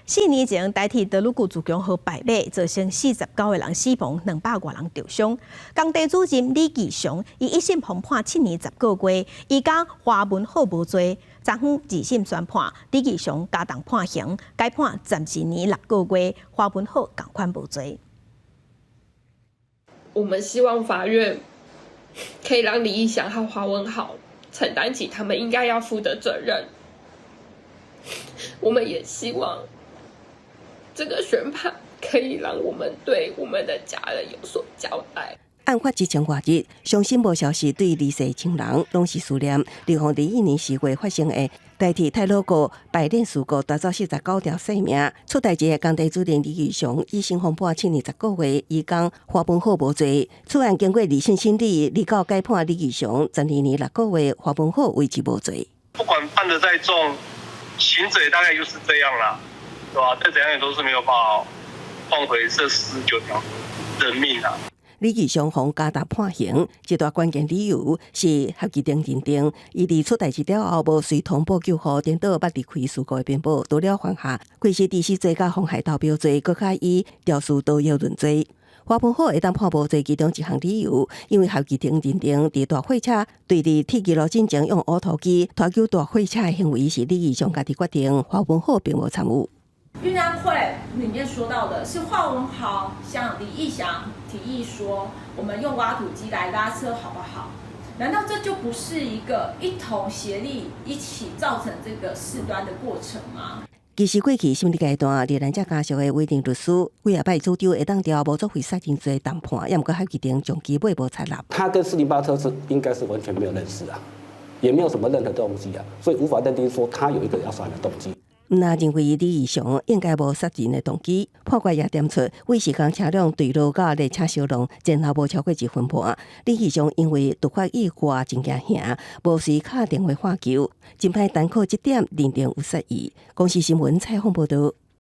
4年前，台鐵德魯固自強號敗馬，造成49個人死亡，200外人著傷。工地主任李義祥，伊一審予判7年10個月，伊佮華文浩無罪。昨昏二審宣判，李義祥加重判刑，改判12年6個月，華文浩仝款無罪。我們希望法院可以讓李義祥和華文豪承擔起他們應該要負的責任。我們也希望這個宣判可以讓我們對我們的家人有所交代。案發之前外日，傷心無消息對離世親人攏是思念。2021年4月發生的台鐵太魯閣敗鏈事故，奪走49條性命。出代誌的工地主任李義祥一審予判7年10個月，伊講華文浩無罪。此案經過二審審理，二告改判李義祥12年6個月，華文浩維持無罪。不管判得再重，刑責大概就是這樣啦，對吧？再怎樣也都是沒有辦法換回這49條人命啊。李義祥予加重判刑，一大關鍵理由是合議庭認定，伊佇出代誌了後無隨通報救護，顛倒捌離開事故的邊埔，除了犯下過失致死罪佮妨害投標罪，閣較以肇事逃逸論罪。華文浩會當判無罪，其中一項理由，因為合議庭認定，佇大貨車對佇鐵路進前用挖土機拖救大貨車的行為是李義祥家己決定，華文浩並無參與。運安會裡面說到的是華文豪向李義祥提議說，我們用挖土機來拉車好不好？難道這就不是一個一同協力一起造成這個事端的過程嗎？其實過去審理階段，罹難者家屬的委任律師幾仔擺主張會當調無作為殺人罪重判，也毋過合議庭將其尾無採納。他跟408車是應該是完全沒有認識啊，也沒有什麼任何動機啊，所以無法認定說他有一個要殺人的動機。毋但認為李義祥應該無殺人的動機，判決也點出魏時工車輛墜落佮列車相撞前後無超過1分半。李義祥因為突發意外真驚嚇，無隨敲電話喊救，真歹單靠這點認定有殺意。公視新聞採訪報導。